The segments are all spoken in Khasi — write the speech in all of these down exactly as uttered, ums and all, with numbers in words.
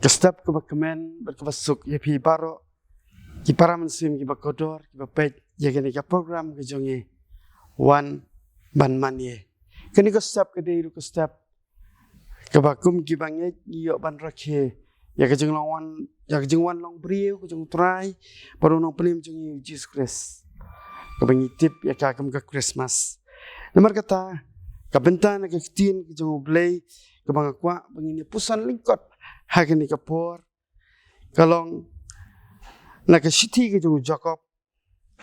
Ka step kaba kmen bad kaba suk ïa phi baroh ki para mynsiem kiba kordor kiba peit ïa kane ka program ka jong ngi, Wan Ban Mane. Kane ka step ka dei ruh ka step kaba kum kiba ngeit ngi ïoh ban rakhe ïa ka jinglong wan, ïa ka jingwan long briew ka jong U Trai bad U Nongpynim jong ngi U Jisu Khrist, kaba ngi tip ïa ka kum ka Christmas. Namar kata, ka bynta na ka ktien ka jong U Blei kaba nga kwah ba ngin ïa puson lyngkot ha kane ka por ka long na ka shithi ka jong u Jakob,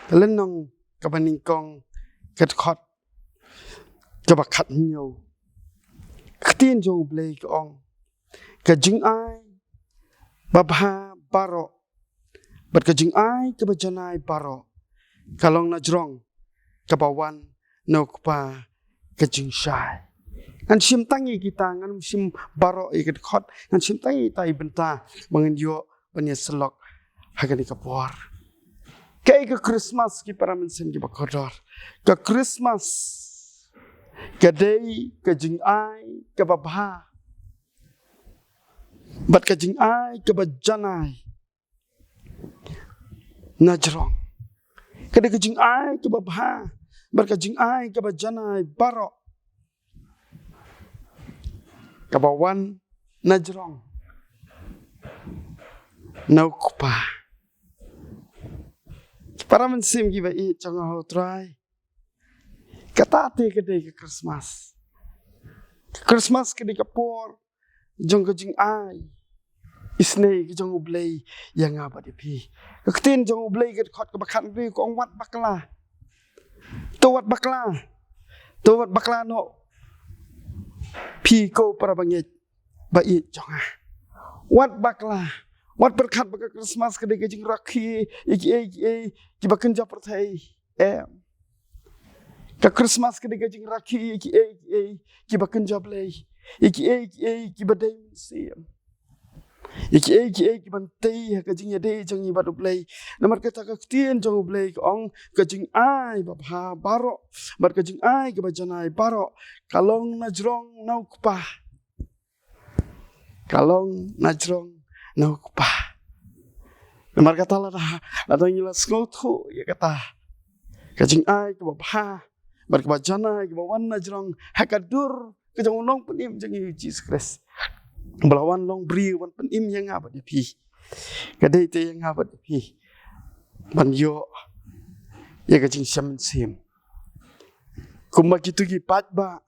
ka lynnong kaba nyngkong, ka dkhot kaba khathynñiew. Ka ktien jong U Blei ka ong, ka jingai babha baroh bad ka jingai kaba janai baroh ka long na jrong kaba wan na U Kpa ka jingshai. Ngan shim tang ïa kita, ngan shim baroh ïa ka dkhot, ngan shim tang ïa kita i bynta ba ngin ïoh ban ïa syllok ha kane ka por. Kaei ka Christmas, ki para mynsiem kiba kordor? Ka Christmas ka dei ka jingai kaba bha bad ka jingai kaba janai na jrong. Ka dei ka jingai kaba bha bad ka jingai kaba janai baroh kaba wan na jrong na U Kpa. Para mynsiem kiba ïeit jong nga ha U Trai, kata te ka dei ka Christmas. Ka Christmas ka dei ka por jong ka jingai isynei ka jong U Blei ïa nga bad ïa phi. Ka ktien jong U Blei ka dkhot kaba khathynriew ka ong, wat bakla. To wat bakla. To wat bakla noh phi, ko para bangeit ba ïeit jong nga. Wat bakla. Wat pyrkhat ba ka Christmas ka dei ka jingrakhe ïa kiei kiei kiba kynja pyrthei. Em. Ka Christmas ka dei ka jingrakhe ïa kiei kiei kiba kynja Blei, ïa kiei kiei kiba dei mynsiem, ïa kiei kiei kiban tei ha ka jingïadei jong ngi bad U Blei. Namar kata ka ktien jong U Blei ka ong, ka jingai babha baroh bad ka jingai kaba janai baroh ka long na jrong na U Kpa. Ka long na jrong na U Kpa. Namar kata lada, lada ngi la sngewthuh ïa kata, ka jingai kaba bha bad kaba janai kaba wan na jrong ha ka dur ka jong U Nongpynim jong ngi U Jisu Khrist, ba la wan long briew ban pynim ïa nga bad ïa phi. Ka dei te ïa nga bad ïa phi ban ïoh ïa ka jingshem mynsiem. Kumba kito ki paidbah,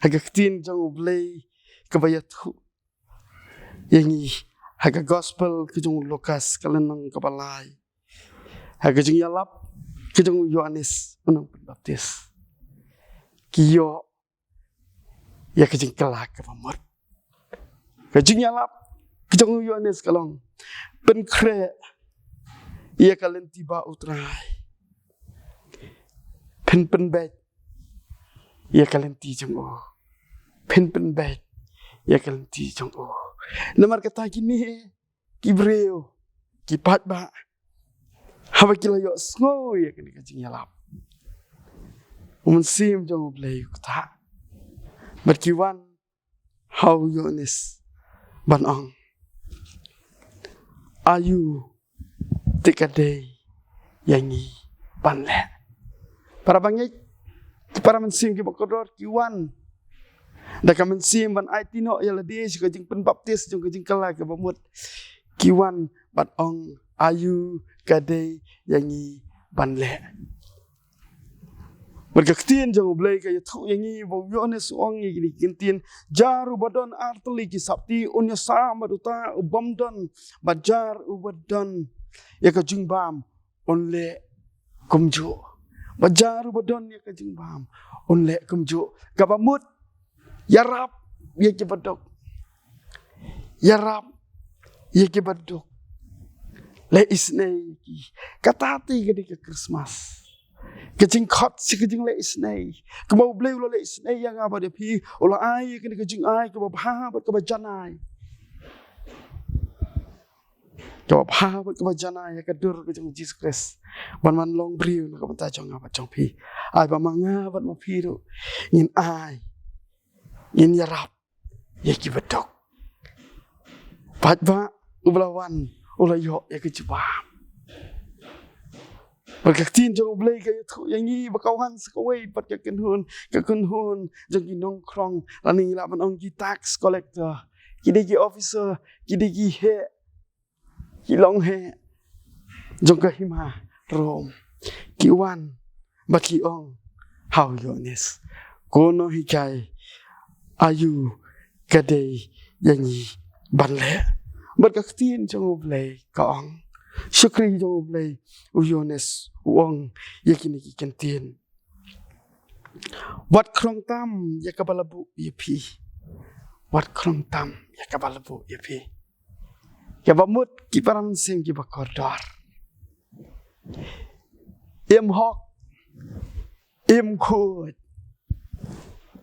ha ka ktien jong U Blei kaba ïathuh ïa ngi ha ka Gospel ka jong u Lukas, ka lynnong kaba lai, ha ka jingïalap ka jong u Ïoannis u nongpynbaptis, ki ïoh ïa ka jingkylla kaba mut. Ka jingïalap ka jong u Ïoannis ka long, pynkhreh ïa ka lynti bah U Trai, pynpynbeit ïa ka lynti jong u, pynpynbeit ïa ka lynti jong u. Namar kata kine ki briew, ki paidbah, haba ki la ïohsngew ïa kane ka jingïalap, u Mynsiem jong U Blei u ktah bad ki wan ha u Ïoannis ban ong, aïu te ka dei ïa ngi ban leh? Para bangeit, ki para mynsiem kiba kordor, ki wan da ka mynsiem ban aiti noh ïa lade sha ka jingpynbaptis jong ka jingkylla kaba mut. Ki wan ban ong, aïu ka dei ïa ngi ban leh? Bad ka ktien jong U Blei ka ïathuh ïa ngi ba u Ïoannis u ong ïa kine ki ktien, jar uba don ar tylli ki sopti un ïasam bad uta u bym don, bad jar uba don ïa ka jingbam un leh kumjuh. Bad jar uba don ïa ka jingbam un leh kumjuh. Kaba mut, ïarap ïa kiba duk, ïarap ïa kiba duk, leh isynei ïa ki. Kata te ka dei ka Christmas, ka jingkhot sha ka jingleh isynei. Kumba U Blei u la leh isynei ïa nga bad ïa phi, u la ai ïa kane ka jingai kaba bha bad kaba janai, kaba bha bad kaba janai ha ka dur ka jong U Jisu Khrist, ban wan long briew na ka bynta jong nga bad jong phi. Ai ba ma nga bad ma phi ruh ngin ai, ngin ïarap ïa kiba duk. Paidbah, uba la wan u la ïoh ïa ka jubab. Bad ka ktien jong U Blei ka ïathuh ïa ngi ba ka wan sa kawei pat ka kynhun, ka kynhun jong ki nongkhrong, lane ngi lah ban ong ki tax collector, ki dei ki officer, ki dei ki heh, ki longheh jong ka hima Rom. Ki wan bad ki ong ha u Ïoannis, ko nonghikai, aïu ka dei ïa ngi ban leh? Bad ka ktien jong U Blei ka ong, shakri jong U Blei, u Ïoannis u ong ïa kine ki kyntien: Wat khrong tam ïa kaba la buh ïa phi. Wat khrong tam ïa kaba la buh ïa phi. Kaba mut, ki para mynsiem kiba kordor, im hok, im khuid,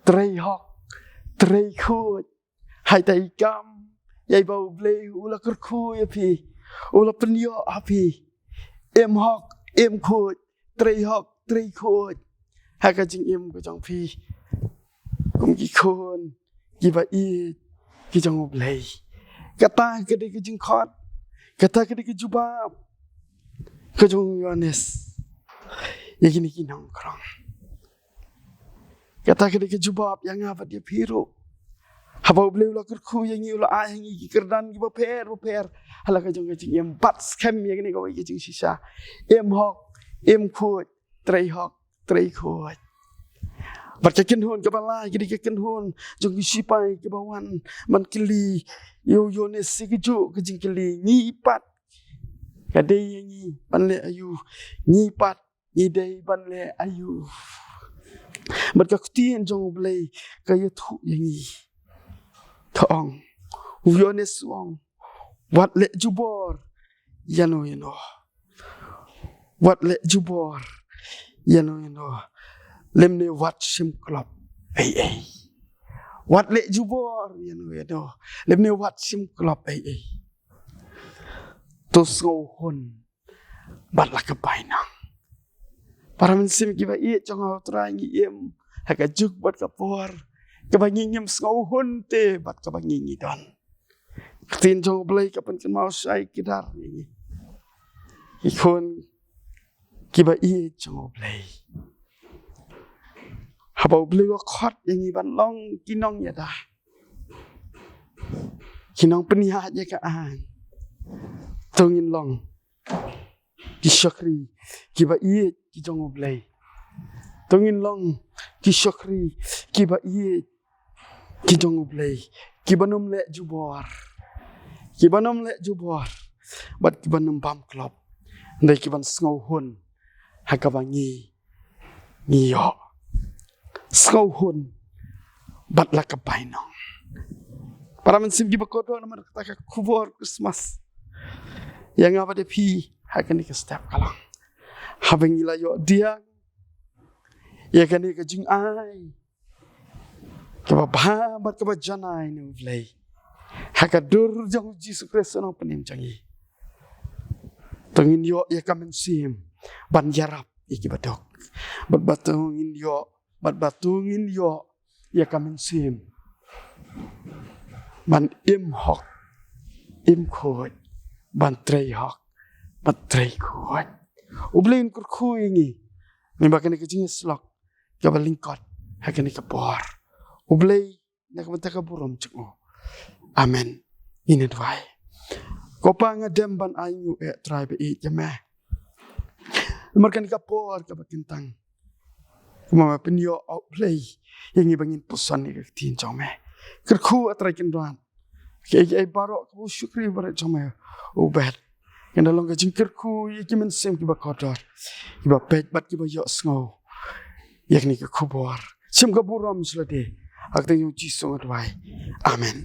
trei hok, trei khuid. Haitai kam ïa ba U Blei u la kyrkhu ïa phi, u la pynïoh ha phi. Im hok, im khuid, trei hok, trei khuid ha ka jingim ka jong phi kum ki khun kiba ïeit ki jong U Blei. Kata ka dei ka jingkhot, kata ka dei ka jubab ka jong u Ïoannis ïa kine ki nongkhrong. Kata ka dei ka jubab ïa nga bad ïa phi ruh. Haba U Blei u la kyrkhu ïa ngi, u la ai ha ngi ki kyrdan kiba pher bapher ha la ka jong ka jingim, bad skhem ïa kane kawei ka jingshisha: im hok, im khuid, trei hok, trei khuid. Bad ka kynhun kaba lai ka dei ka kynhun jong ki shipai kiba wan ban kylli ïa u Ïoannis ïa kajuh ka jingkylli: Ngi pat, ka dei ïa ngi ban leh aïu? Ngi pat, ngi dei ban leh aïu? Bad ka ktien jong U Blei ka ïathuh ïa ngi, ka ong, u Ïoannis u ong, wat leh jubor ïano ïano. Wat leh jubor ïano ïano, lymne wat shim klop ei ei. Wat leh jubor ïano ïano, lymne wat shim klop ei ei. To sngewhun bad la ka bainong. Para mynsiem kiba ïeit jong nga ha U Trai, ngi im ha ka juk bad ka por kaba ngi ngim sngewhun te bad kaba ngi ngi don. Ka ktien jong U Blei ka pynkynmaw shai kdar ïa ngi, ki khun kiba ïeit jong U Blei. Haba U Blei u khot ïa ngi ban long ki nongïada, ki nongpynïaid ïa ka aiñ, to ngin long ki shakri kiba ïeit ki jong U Blei. To ngin long ki shakri kiba ïeit ki jong U Blei, kiba nym leh jubor, kiba nym leh jubor, bad kiba nym bam klop. Hynrei kiban sngewhun ha kaba ngi ngi ïoh. Sngewhun bad la ka bainong. Para mynsiem kiba kordor, namar kata ka khubor Christmas ïa nga bad ïa phi ha kane ka step ka long, haba ngi la ïoh diang ïa kane ka jingai kaba bha bad kaba janai na U Blei ha ka dur jong U Jisu Khrist u Nongpynim jong ngi, to ngin ïoh ïa ka mynsiem ban ïarap ïa kiba duk. Bad ba to ngin ïoh, bad ba to ngin ïoh ïa ka mynsiem ban im hok, im khuid, ban trei hok, ban trei khuid. U Blei un kyrkhu ïa ngi, namar ba kane ka jingïasyllok kaba lyngkot ha kane ka por. U Blei na ka bynta ka burom jong u. Amen. Ngin ïa duwai. Ko Pa, nga dem ban ai nguh, eh Trai ba ïeit, ïa me. Namar kane ka por kaba kyntang, kumba me pynïoh, ah Blei, ïa ngi ba ngin puson ïa ka ktien jong me. Kyrkhu, ah Trai Kynrad, kiei kiei baroh kiba u shakri baroh jong me u bet, kan da long ka jingkyrkhu ïa ki mynsiem kiba kordor, kiba peit bad kiba ïohsngew ïa kane ka khubor. Shim ka burom sha lade. Ha ka kyrteng jong U Jisu nga duwai. Amen.